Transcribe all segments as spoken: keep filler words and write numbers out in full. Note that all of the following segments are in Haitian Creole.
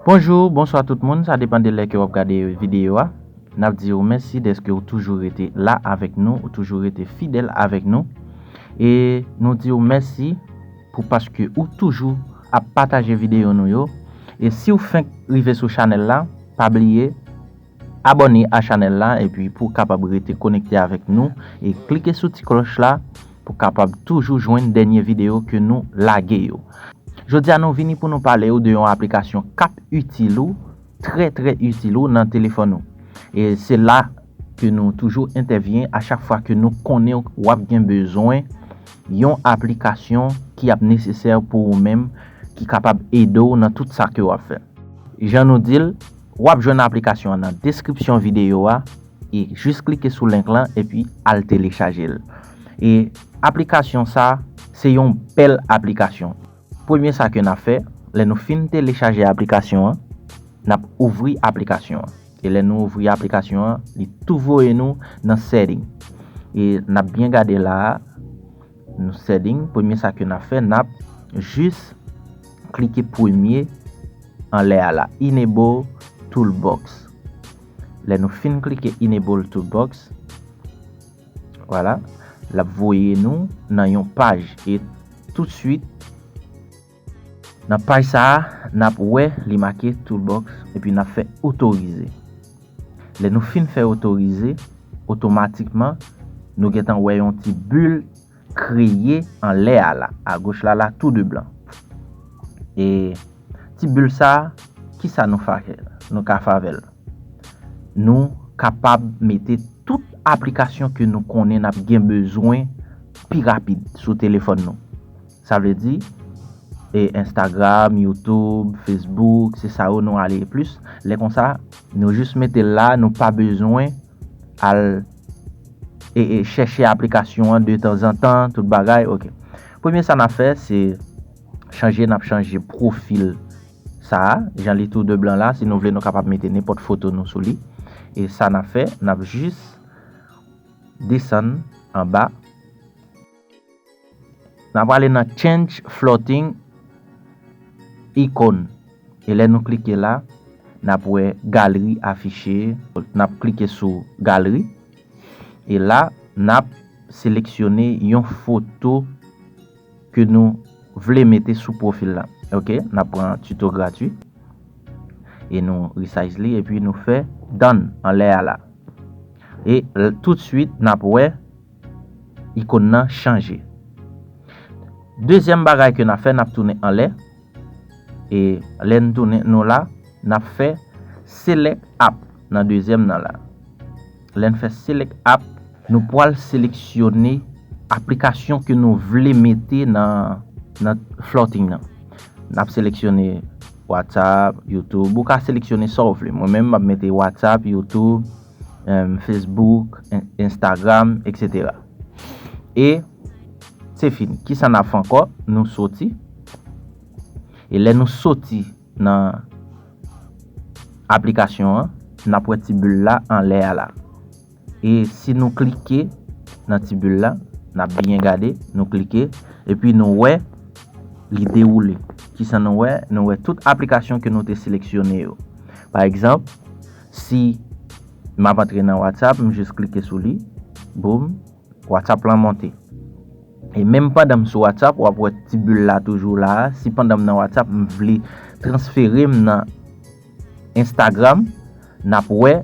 Bonjou, bonswa tout moun, sa depann de lè ke w ap gade videyo a. N ap di w mèsi dèske w toujou rete la avèk nou, ou toujou rete fidèl avèk nou. E nou di w mèsi pou paske ou toujou ap pataje videyo nou yo. E si w fenk rive sou chanèl la, pa bliye abòne a chanèl la, epi pou w kapab rete konekte avèk nou, e klike sou ti klòch la pou w kapab toujou jwenn dènye videyo ke nou lage yo. Jodi a nou vini pou nou pale w de yon aplikasyon k ap itil ou, trè trè itil ou nan telefòn ou. E se la ke nou toujou entèvyen a chak fwa ke nou konnen w ap gen bezwen yon aplikasyon ki ap nesesè pou ou menm, ki kapab ede w nan tout sa ke w ap fè. Jan nou di l, w ap jwenn aplikasyon an nan deskripsyon videyo a, e jis klike sou link lan epi al telechaje l. E aplikasyon sa, se yon bèl aplikasyon. Premye sa ke n ap fè, lè nou fin telechaje aplikasyon an, n ap ouvri aplikasyon an. E lè nou ouvri aplikasyon an, li tou voye nou nan setting. E n ap byen gade la a, nou setting, premye sa ke n ap fè, n ap jis klike premye anlè a la, Enable Toolbox. Lè nou fin klike Enable Toolbox, vwala, l ap voye nou nan yon paj. E toutswit, nan paj sa a, n ap wè li make Toolbox, epi n ap fè otorize. Lè nou fin fè otorize, otomatikman, nou gentan wè yon ti bil kreye anlè a la, agoch la la, tou de blan. E ti bil sa, kisa nou fa-, nou ka fè avè l? Nou kapab mete tout aplikasyon ke nou konnen n ap gen bezwen pi rapid sou telefòn nou. Sa vle di, e Instagram, YouTube, Facebook, se sa yo nou ale plis. Lè konsa, nou jis mete l la, nou pa bezwen al e, e chèche aplikasyon an de tanzantan, tout bagay, oke. Premye sa n ap fè, se chanje, n ap chanje pwofil sa a, jan li tou de blan la, si nou vle, nou kapab mete nenpòt foto nou sou li. E sa n ap fè, n ap jis desann anba. N ap ale nan Change Floating Icon. E lè nou klike la, n ap wè galri afiche. N ap klike sou galri. E la, n ap seleksyone yon foto ke nou vle mete sou pwofil la. Oke, n ap pran tuto gratwi. E nou resize li, epi nou fè done anlè a la. E l-, toutswit, n ap wè ikòn nan chanje. Dezyèm bagay ke n ap fè, n ap tounen anlè. E lè n tounen nou la, n ap fè Select App nan dezyèm nan la. Lè n fè Select App, nou pral seleksyone aplikasyon ke nou vle mete nan, nan floating nan. N ap seleksyone WhatsApp, YouTube. Ou ka seleksyone sa w vle. Mwen menm, m ap mete WhatsApp, YouTube, em, Facebook, In-, Instagram, et cetera. E se fini. Kisa n ap fè ankò? Nou soti. E lè nou soti nan aplikasyon an, n ap wè ti bil la anlè a la. E si nou klike nan ti bil la, n ap byen gade, nou klike, epi nou wè li dewoule. Kisa nou wè? Nou wè tout aplikasyon ke nou te seleksyone yo. Pa egzanp, si m ap antre nan WhatsApp, m jis klike sou li, boum, WhatsApp lan monte. E menm pandan m sou WhatsApp, w ap wè ti bil la toujou la a. Si pandan m nan WhatsApp, m vle transfere m nan Instagram, n ap wè,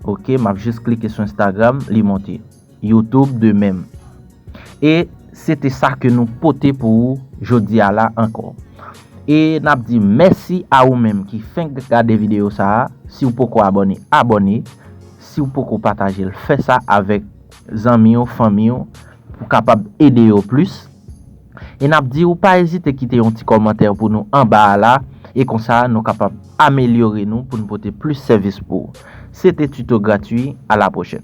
oke, m ap jis klike sou Instagram, li monte. YouTube de menm. E se te sa ke nou pote pou ou jodi a la ankò. E n ap di mèsi a ou menm ki fenk gade videyo sa a. Si w poko abòne, abòne. Si w poko pataje l, fè sa avèk zanmi w, fanmi w, pou kapab ede yo plis. E n ap di w pa ezite kite yon ti kòmantè pou nou anba a la, e konsa nou kapab amelyore nou pou n pote plis sèvis pou ou. Se te Tuto Gratwi, a la pwochèn.